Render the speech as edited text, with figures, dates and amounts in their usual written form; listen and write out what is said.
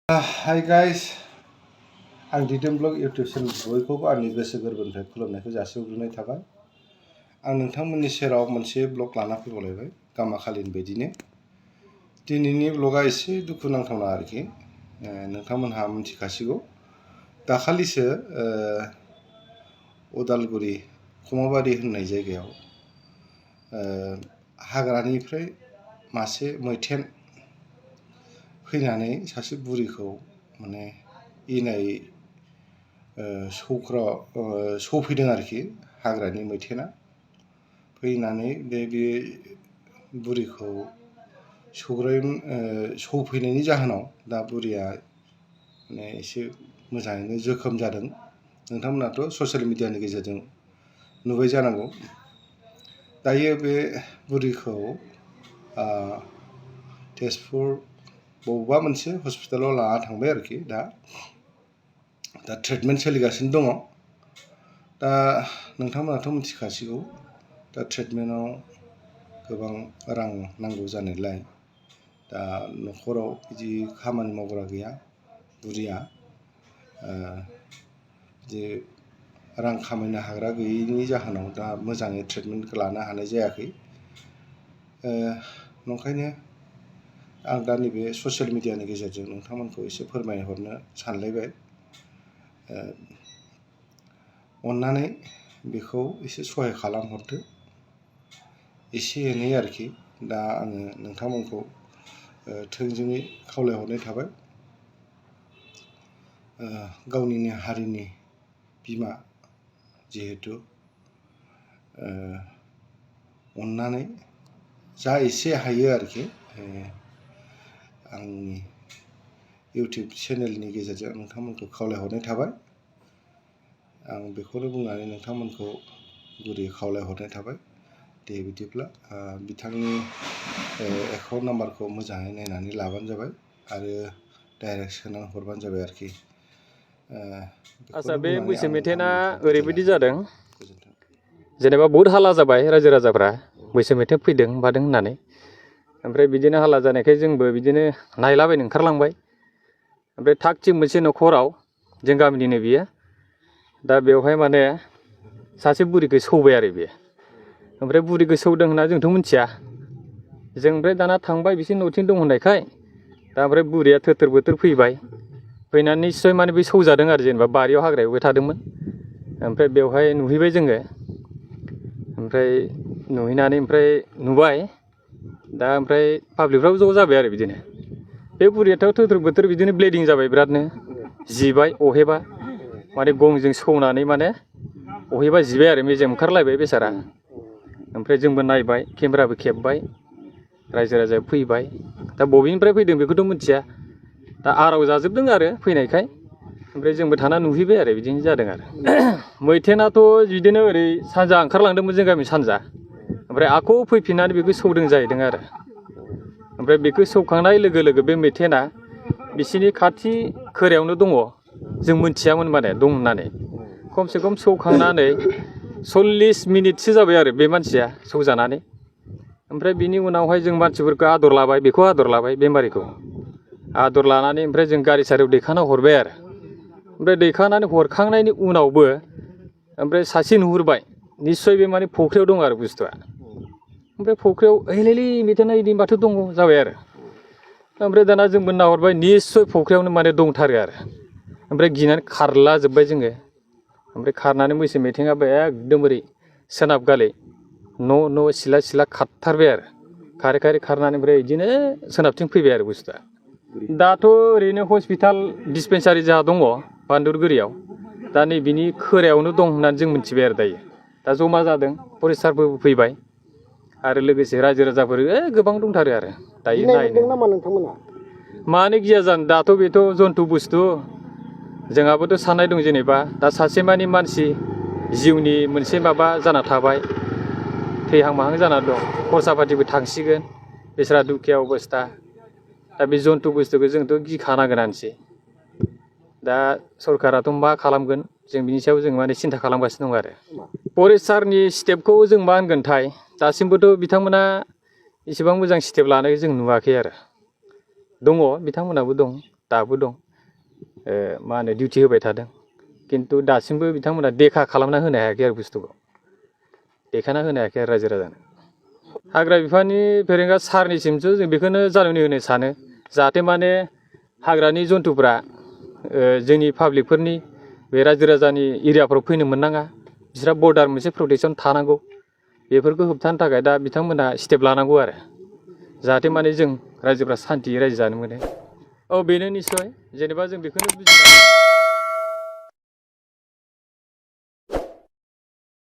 Hi guys, आं दिदोम blog YouTube channel बयखौबो आंनि गोसो गोरबोनिफ्राय खुलुमनायखौ जासिहरग्रोनाय थाबाय। आं नोंथांमोननि सेराव मोनसे ब्लग लाना फैबावलायबाय गामाखालिनि बायदिनो। दिनैनि ब्लगा एसे दुखुनांथावना आरोखि। नोंथांमोनहा मिथिखासिगौ दाखालिसो उदालगुरि खमाबारि होननाय जायगायाव हाग्रानिफ्राय मासे मैथेन फैनानै सासे बुरिखौ माने इनाय सौफैदों आरोखि। हाग्रानि मैथेना फैनानै बे बुरिखौ सौफैनायनि जाहोनाव दा बुरिया माने एसे मोजाङैनो जोखोम जादों। नोंथांमोनाथ' ससियेल मिडियानि गेजेरजों नुबाय जानांगौ। दायो बे बुरिखौ तेजपुर बबेबा मोनसे हस्पिटालाव लाना थांबाय आरोखि। दा ट्रिटमेन्ट सोलिगासिनो दङ। दा नोंथांमोनाथ' मिथिखासिगौ दा ट्रिटमेन्टआव गोबां रां नांगौ जानायलाय दा न'खराव बिदि खामानि मावग्रा गैया। बुरिया जे रां खामायनो हाग्रा गैयैनि जाहोनाव दा मोजाङै ट्रिटमेन्टखौ लानो हानाय जायाखै। नंखायनो आं दा नैबे ससियेल मिडियानि गेजेरजों नोंथांमोनखौ एसे फोरमायहरनो सानलायबाय। अन्नानै बेखौ एसे सहाय खालामहरदो, एसे एनै आरोखि। दा आङो नोंथांमोनखौ थोंजोङै खावलायहरनाय थाबाय। गावनिनो हारिनि बिमा जिहेतु अन्नानै जा एसे हायो आरोखि आंनि इउटिउब चेनेलनि गेजेरजों नोंथांमोनखौ खावलायहरनाय थाबाय। आं बेखौनो बुंनानै नोंथांमोनखौ गुरै खावलायहरनाय थाबाय। दे बिदिब्ला बिथांनि एकाउन्ट नाम्बारखौ मोजाङै नायनानै लाबानो जाबाय आरो डाइरेक्ट सोनानै हरबानो जाबाय आरोखि। आच्छा, बे मैसो मेथेना ओरैबायदि जादों, जेनेबा बहुत हाला जाबाय रायजो राजाफ्रा मैसो मेथेन फैदों मादों होननानै। ओमफ्राय बिदिनो हाला जानायखाय जोंबो बिदिनो नायलाबायनो ओंखारलांबाय। ओमफ्राय थाग थिग मोनसे न'खराव जों गामिनिनो बियो, दा बेवहाय माने सासे बुरिखौ सौबाय आरो बियो। ओमफ्राय बुरिखौ सौदों होनना जोंथ' मिथिया। जों ओमफ्राय दाना थांबाय बिसोर न'थिं दं होननायखाय। दा ओमफ्राय बुरिया थोथोर बोथोर फैबाय। फैनानै निस्सय माने बे सौजादों आरो, जेनेबा बारियाव हाग्रा एवबाय थादोंमोन। ओमफ्राय बेवहाय नुहैबाय जोङो। ओमफ्राय नुहैनानै ओमफ्राय नुबाय। दा ओमफ्राय पाब्लिकफ्राबो ज' जाबाय आरो बिदिनो। बे बुरियाथ' थोथोर बोथोर बिदिनो ब्लिडिं जाबाय बिरादनो, जिबाय अहेबा माने गंजों सौनानै माने अहेबा जिबाय आरो, मेजेम ओंखारलायबाय बेसारा। ओमफ्राय जोंबो नायबाय, केमेराबो खेबबाय, रायजो राजाया फैबाय। दा बबेनिफ्राय फैदों बेखौथ' मिथिया। दा आराव जाजोबदों आरो फैनायखाय। ओमफ्राय जोंबो थाना नुहैबाय आरो बिदिनो जादों आरो। मैथेनाथ' बिदिनो ओरै सानजा ओंखारलांदोंमोन, जों गामि सानजा। ओमफ्राय आख' फैफिननानै बेखौ सौदों जाहैदों आरो। ओमफ्राय बेखौ सौखांनाय लोगो लोगो बे मैथेना बिसिनि खाथि खोरायावनो दङ। जों मोनथियामोन माने दं होननानै। खमसे खम सौखांनानै 40 मिनिटसो जाबाय आरो बे मानसिया सौजानानै। ओमफ्राय बिनि उनावहाय जों मानसिफोरखौ आदर लाबाय, बेखौ आदर लाबाय बेमारिखौ। आदर लानानै ओमफ्राय जों गारि सारियाव दैखांना हरबाय आरो। ओमफ्राय दैखांनानै हरखांनायनि उनावबो ओमफ्राय सासे नुहुरबाय, निस्सय बे माने फख्रियाव दं आरो बुस्थुआ। ओमफ्राय फख्रियाव ओइलै मेथेना इदि माथो दङ जाबाय आरो। ओमफ्राय दाना जोंबो नाहरबाय, निस्सय फख्रियावनो माने दंथारो आरो। ओमफ्राय गिनानै खारला जोब्बाय जोङो। ओमफ्राय खारनानै मैसो मेथेङाबो एकदम ओरै सोनाब गालै न' सिला सिला खारथारबाय आरो। खारै खारै खारनानै ओमफ्राय बिदिनो सोनाबथिं फैबाय आरो बुस्थुआ। दाथ' ओरैनो हस्पिटाल डिसपेन्सारि जोंहा दङ बान्दुरगुरियाव। दा नैबिनि खोरायावनो दं होननानै जों मिथिबाय आरो दायो। दा जमा जादों, फरेस्टारफोरबो फैबाय आरो लोगोसे रायजो राजाफोर गोबां दंथारो आरो दायो नायनो। मानो गिया जानो, दाथ' बेथ' जन्थु बुस्थु। जोंहाबोथ' साननाय दं जेनेबा, दा सासे मानि मानसि जिउनि मोनसे माबा जाना थाबाय, थैहां माहां जाना दं, खरसा पातिबो थांसिगोन, बेस्रा दुखिया अबस्था। दा बे जन्थु बुस्थुखौ जोंथ' गिखानांगोनानोसै। दा सरकाराथ' मा खालामगोन, जों बिनि सायाव जों माने सिन्था खालामगासिनो दं आरो। फरेस्टारनि स्टेपखौ जों मा होनगोनथाय, दासिमबोथ' बिथांमोना इसेबां मोजां स्टेप लानाय जों नुवाखै आरो। दङ बिथांमोनाबो दं, दाबो दं मा होनो डिउटि होबाय थादों खिन्थु दासिमबो बिथांमोना देखा खालामना होनो हायाखै आरो बुस्थुखौ देखायना होनो हायाखै आरो रायजो राजानो हाग्रा बिफाननि फेरेंगा सारनिसिमसो जों बेखौनो जालुनि होनो सानो जाहाथे माने हाग्रानि जन्थुफ्रा जोंनि पाब्लिकफोरनि बे रायजो राजानि एरियाफ्राव फैनो मोननाङा बिस्रा बर्डार मोनसे प्रटेक्सन थानांगौ बेफोरखौ होबथानो थाखाय दा बिथांमोनहा स्टेप लानांगौ आरो जाहाथे माने जों रायजोफ्रा सान्थियै रायजो जानो मोनो औ बेनो निस्सय जेनेबा जों बेखौनो बुजिनांगोन